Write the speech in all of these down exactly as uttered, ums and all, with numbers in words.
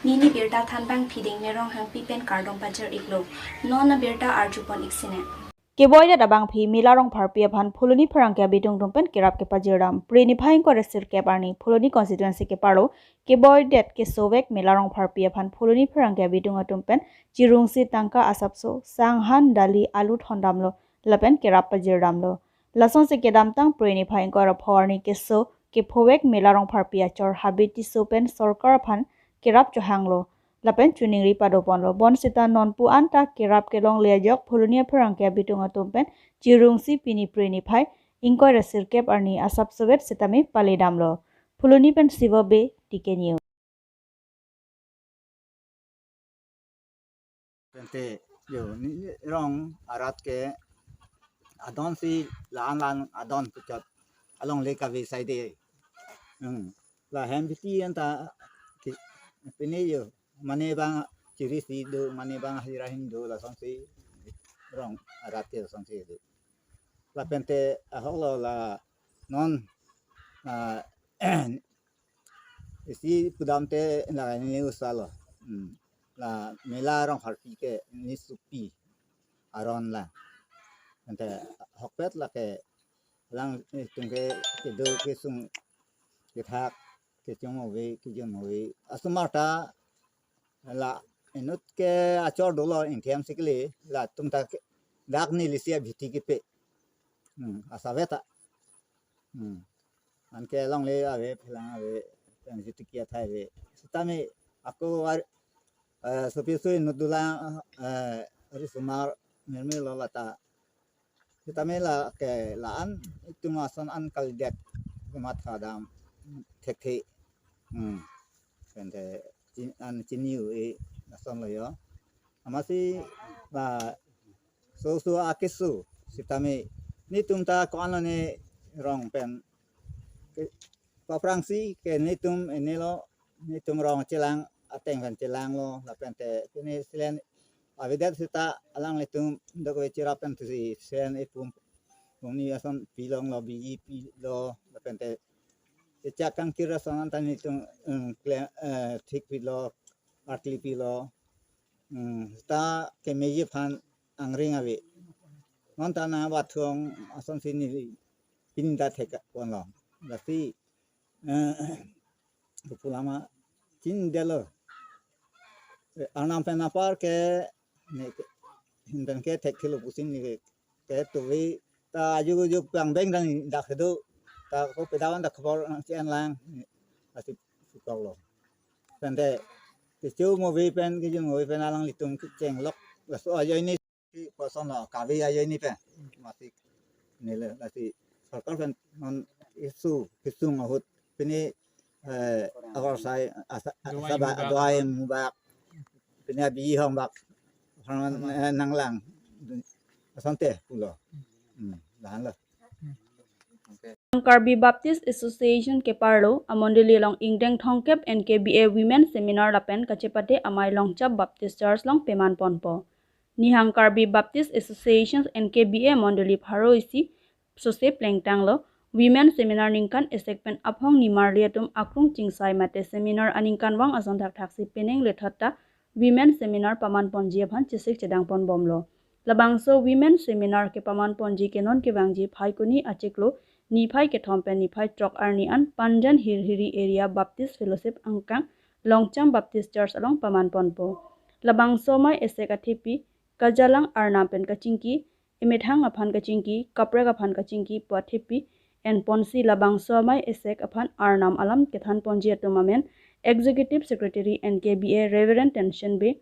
Neli birta thanbangphi Dengme Ronghangpi pen kardom pajir iklo. Non abirta arjupon iksine. Keboidet abangphi Mela Rongpharpi aphan Phuloni pherangke abitung atum pen kerap kepajirdam. Phre niphai ingkoi ra sirkep arni Phuloni constituency keparlo keboidet kesovek Mela Rongpharpi aphan Phuloni pherangke abitung atum pen chirungsi tangka asapso sanghan, dali, alu thondamlo lapen kerap pajirdamlo. Lasonsi kedamtang Phre niphai ingkoi ra pho arni keso kephovek Mela Rongpharpi achor Habe Tisso pen sorkar aphan kerap chohanglo lapen choningri padoponlo. Bonsita nonpu anta kerap kelongle ajok Phuloni apherangke abitung atum pen chirungsi pini Phre niphai ingkoi ra sirkep arni asapsovet sitame paledamlo. Phuloni pen Siva Bey, T K News. Tangte yo, ni, ni rong arat ke adon si la-an la-an adon puchot alongle kave saide. Hmm. Lahem piti anta ki, pini yo, mane bang chiri si do, mane bang hira hin do, lasonsi rong arat ke lasonsi do. Lapente ahok lo la non, ah, isi pudamte la news lo. Hmm. La Mela Rongpharpi ke news supi aron la. Ante ahokpet lake alanglitum ke kedo kesung kethak kechom ove kejun ove. Asomar ta la inut ke achor dolo ingthem si kali, latum ta ke dak neli si abhiti kepe. Hmm, asapvet ta. Hmm. Anke longle ave, phelang ave, pen si tiki athai ave. Sitame ako ar, eh, sopi sui inut dolang, eh, risomar mirmir lo lata. Sitame lake la-an itum ason an kalidet komat hadam thekthe. Hmm. Pente chin-, an chini-u-e lason lo yo. Amatsi la so so akeso sitame netum ta ko-an lone rong pen ke, paprangsi ke netum enelo, netum rong chelang ateng pen chelanglo lapente pini silen avedet sita alanglitum dokve chirap pen tusi silen epum pumni ason pilonglo, biji pilo lapente chechak kangkir ason anta netum, em, kle-, eh, thik pilo, artli pilo. Hmm, ta kemeji aphan angring ave. Non ta na bathong asonsi neli pini ta thek ponlo. Lasi, eh, pulama chin delo. Eh, Arnam pen apar ke ne ke, hindan ke thekthelo pusi neli ke tuvi ta ajuk ajuk pang beng dan dak hedu ta ko pedawan dak khobor nang chien lang asi sukok lo. Pente kecho movie pen kejun movie pen alanglitum kecheng lok laso ajoine si koson lo kave ajoine pen. Masi neli lasi sorkar pen non isu kisung ahut pini, eh, akor sai asa, Duai asaba mubak. Duai mubak. Pini abi hong bak. Hong, eh, nanglang. Asonte pulo. Hmm, lahan lo. Karbi Baptist Association keparlo amondoli along ingdeng thomkep N K B A Women Seminar lapen kachepate amei Longcham Baptist Church along peman ponpo. Nihang Karbi Baptist Association N K B A mondoli pharo isi sose plengtanglo Women Seminar ningkan esek pen aphong nimarli atum akrung chingsai mate seminar aningkanvang ason thakthaksi penang lethot ta Women Seminar paman ponji aphan chesik chedang ponbomlo. Labangso Women Seminar kepaman ponji ke non kevangji Phaikuni achiklo niphai kethom pen niphai throk arni an Panjan Hirhiri Area Baptist Fellowship angkang Longcham Baptist Church along paman ponpo. Labangso amei esek athepi Kajalang Arnam pen kachingki, emethang aphan kachingki, kaprek aphan kachingki pu athepi enponsi labangso amei esek aphan Arnam alam kethan ponji atum amen Executive Secretary N K B A Reverend Tension Bey,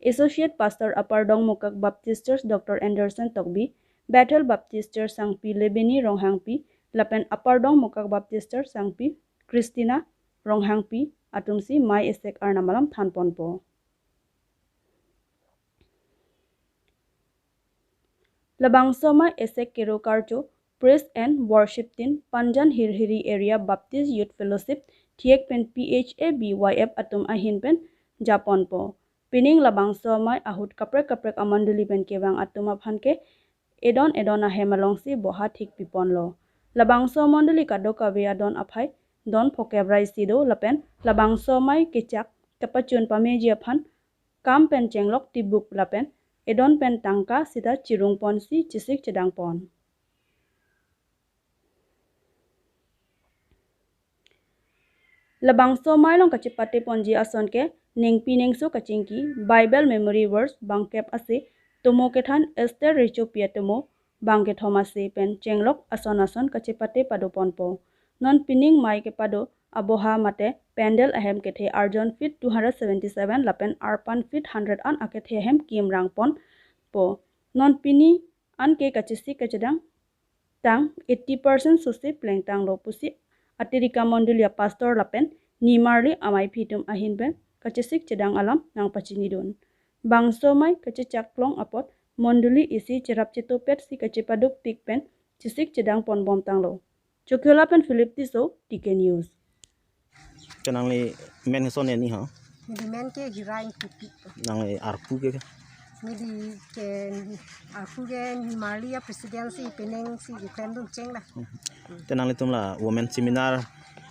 Associate Pastor Upper Dongmukak Baptist Church Doctor Anderson Tokbi, Bethel Baptist Church sangpi Lebeni Ronghangpi, lapen Upper Dongmukak Baptist Church sangpi Christina Ronghangpi atumsi amei esek Arnam alam than ponpo. Labangso amei esek kero karcho Praise and Worship Team Panjan Hirhiri Area Baptist Youth Fellowship thek pen P H A B Y F atum ahin pen japonpo. Pining labangso amei ahut kaprek kaprek amondoli pen kevang atum aphan ke edon edon ahem alongsi boha thik piponlo. Labangso amondoli kadokave adon aphai don phokep ra isi do lapen labangso amei kechak kapachun pameji aphan kam pen chenglok tibuk lapen edon pen tangka sita chirung ponsi chesik chedang pon. Labangso amei along kachepate ponji ason ke ningpi ningso kachingki Bible memory verse bangkep ase tomo kethan Esther Rechopi atomo bangkethom ase pen chenglok ason ason kachepate pado ponpo. Non pining amei kepado aboha mate pandal ahem kethe arjon feet two hundred seventy seven lapen arpan feet hundred an akethe ahem kimrang ponpo. Non pini anke kachesik kachedang tang eighty percent sose plengtanglo pusi Atirika Mondoli apastor lapen nimarli amaiphi atum ahin pen kachesik chedang alam nangpachinidun. Bangso amei kachechaklong apot mondoli isi cherap chetopetsi kachepaduk tik pen chesik chedang ponbomtanglo. Chokiola pen Philip Tisso, T K News. Ke nangli men keson ni ha? Neli men ke Hira Ingtipi. Nangli arpu ke? Neli ke arpu ke nimarli a-president si penang si keklem dun cheng la. Te nanglitum la women seminar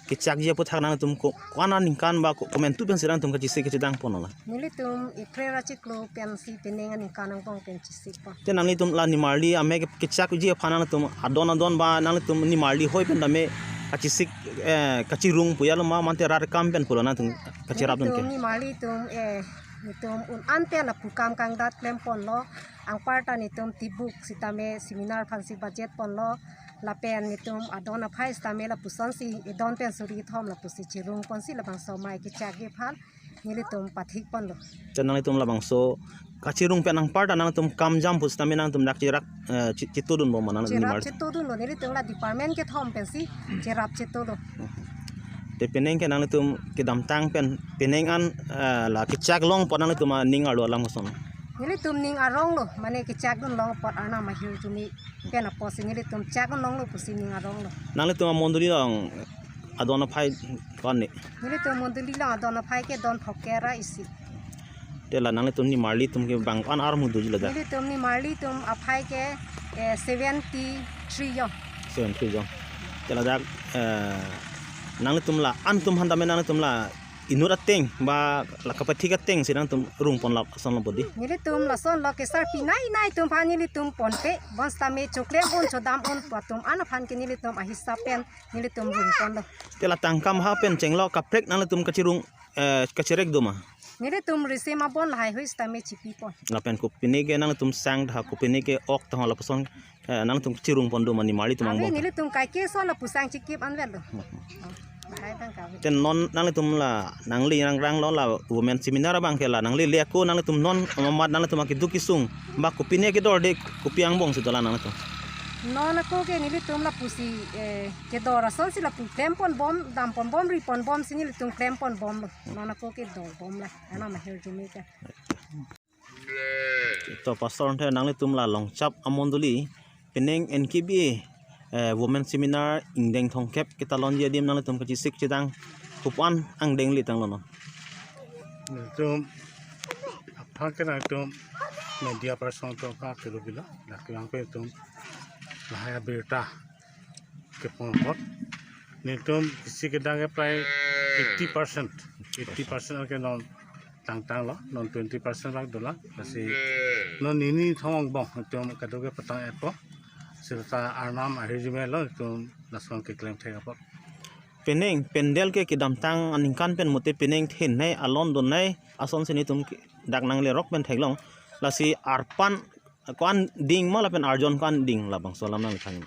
kechakji aputhak nanglitum ko, ko-an aningkan ba ko, komantu pensi nanglitum kachesik kachedang pon la? Nelitum April achiklo pensi penang aningkan angbong pen chesik pon. Te nanglitum la nimarli amei ke, kechakji aphan nanglitum adon adon ba nanglitum nimarli hoi pen tame kachesik, eh, kachirung pu ya lo ma mate rat kam pen pulo nanglitum kachirap dun ke? Nelitum nimarli atum, eh, nelitum un-an pen lapu kam kangdat klem ponlo, anparta nelitum tibuk sitame seminar aphansi budget ponlo, lapen nelitum adon aphai sitame lapusonsi edon pen suri thom lapusi chirung ponsi labangso amei kechakji aphan nelitum pathik ponlo. Te nanglitum labangso kachirung pen anparta nanglitum kam jam pu sitame nanglitum dak cherap, eh, chi-, chitudun bom ma nangli? Cherap nimarli chitudunlo, nelitum la department kethom pensi cherap chitudun. Te penang ke nanglitum kedamtang pen penang an, eh, la kechak long apot nanglitum aning arlo alam koson? Nelitum ning arong lo, mane kechak dun long apot Arnam ahirjume pen apotsi nelitum chak dun longlo pusi ning arong lo. Nanglitum amondoli along adon aphai ko-an ni? Nelitum mondoli along adon aphai ke don phokera isi. Te la nanglitum nimarli atum ke bang ko-an armu doji ladak? Nelitum nimarli atum aphai ke, eh, seventy three jong. Seventy three jong. Te ladak, eh, nanglitum la-an atum aphan tame nanglitum la inut ateng ba la kapathik atengsi nanglitum rung pon la ason lo bodi? Nelitum lason lo kesarpi nai nai atum aphan nelitum ponpe, bonsitame choklem un chodam un pu atum an aphan ke nelitum ahisap pen nelitum rung ponlo. Te la tangka maha pen chenglok kaprek nanglitum kachirung, eh, kacherek do ma? Nelitum risim abon lahai hui sitame chipi pon. Lapen kopine ke nanglitum sang tha, kopine ke ok tha lapuson, eh, nanglitum chirung pon do ma nimarli atum angbong? Nelitum kaike so lapu sang chikip anvet lo. Hmm. Oh, lahai tangka. Te non nanglitum la nangli nangrang lo la women seminar abang ke la nangli le ako nanglitum non mamat nanglitum akeduk kesung ba kopine kedorde kopi angbongsi dolang nanglitum? Non ako ke nelitum lapusi, eh, kedor asonsi lapu klem ponbom, dam ponbom, ri ponbomsi nelitum klem ponbomlo. Non ako kedor bomlo. Arnam ahirjume ke. To pastor, te nanglitum la Longchap amondoli penang N K B A, eh, women seminar ingdeng thomkep ketalonji adim nanglitum kachesik chedang kopi-an angdeng le tanglo non? Nelitum aphan ke nangtum media person atum aphan kelo bilo, latum ke nangtum lahai abirta kepon apot. Nelitum kachesik kedang ke prai eighty percent. Eighty percent ke non tangtanglo, non twenty percent bak dolang. Lasi non nini thong angbong nelitum kadokave patang-etpo. Seta Arnam ahirjume lo nelitum lason keklem thek apot. Penang pandal ke kedamtang aningkan pen mate penang thenei alon donei asonsi nelitum ke dak nanglerok pen theklong. Lasi arpan ko-an ding ma lapen arjon ko-an ding labangso alam nangthan?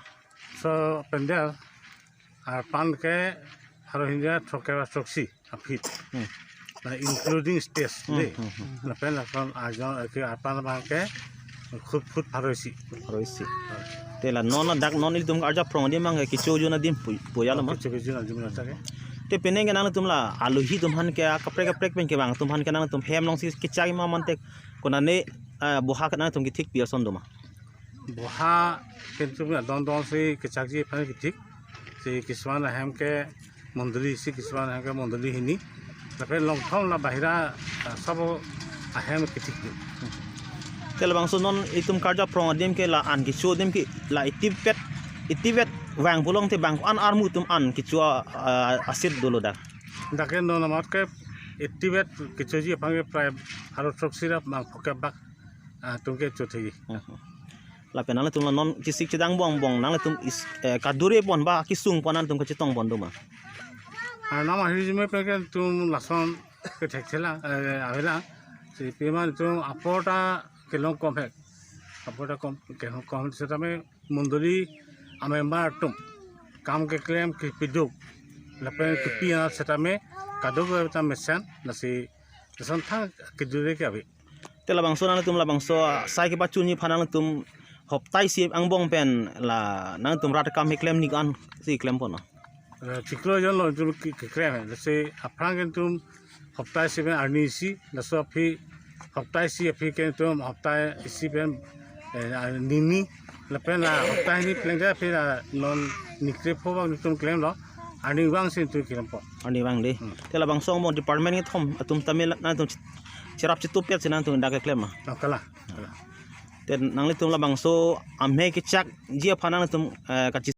So pandal arpan ke pharo hinja throkkep throksi a-feet. Hmm. Na including stage Hmm, de. Hmm, hmm. Lapen lason arjon ke arpan abang ke khut khut pharo isi. Pharo isi. Te la non dak non ilitum arjap phrong adim abang ke kecho jun adim pu, pu ya lo ma? Kecho jun adim lo ta ke. Te penang ke nanglitum la alohi atum aphan ke kaprek kaprek pen kevang atum aphan ke nanglitum hem alongsi kechak ma mate konane, eh, boha ke nanglitum kethik pi ason do ma? Boha ke nelitum adon adonsi kechakji aphan kethik. Si kisuan ahem ke mondoli isi, kisuan ahem ke mondoli hini. Lapen longthom la bahira, ah, sob ahem kethik do. Te labangso non itum karjap phrong adim ke la an kecho adim ke la itipet, itipet vang pulote bang ko-an armu atum an kecho, ah, asit dolo dak? Dak ke non amat ke eighty bed kechoji aphan ke prai pharo throksi ra bang phokep bak, ah, atum ke chotheji. Hmm. Lapen nanglitum la non kisik chedang bong bong nanglitum is, eh, kadure pon ba kesung pon nanglitum kachetong pon do ma? Arnam ahirjume pen ke netum lason kethekthelang, eh, avelang. Si pima netum apor ta kelong kom hek. Apor ta kom, kelong kom setame mondoli amember atum kam keklem kepiduk lapen kepi anat setame kadokave ta mesen, lasi lason thang kedure ke ave. Te labangso nanglitum labangso sai kepachunji aphan nanglitum hopta isi angbong pen la nanglitum rat kam keklem nik an si klem pon no? Eh, chiklo jon lo netum ke, keklem he. Lasi aphrang ke netum hopta isi pen arni isi, laso aphi hopta isi aphi ke netum hopta isi pen, eh, arni hini, lapen la hopta hini plengdet aphi la non nikre pho bak netum klemlo, arnivang si netum klempo. Arnivang de. Hmm. Te labangso angbong department kethom atum tame la nanglitum cherap chetupet si nanglitum dak keklem ma? Oh, kalang, kalang. Te nanglitum labangso amei kechakji aphan nanglitum, eh, kachi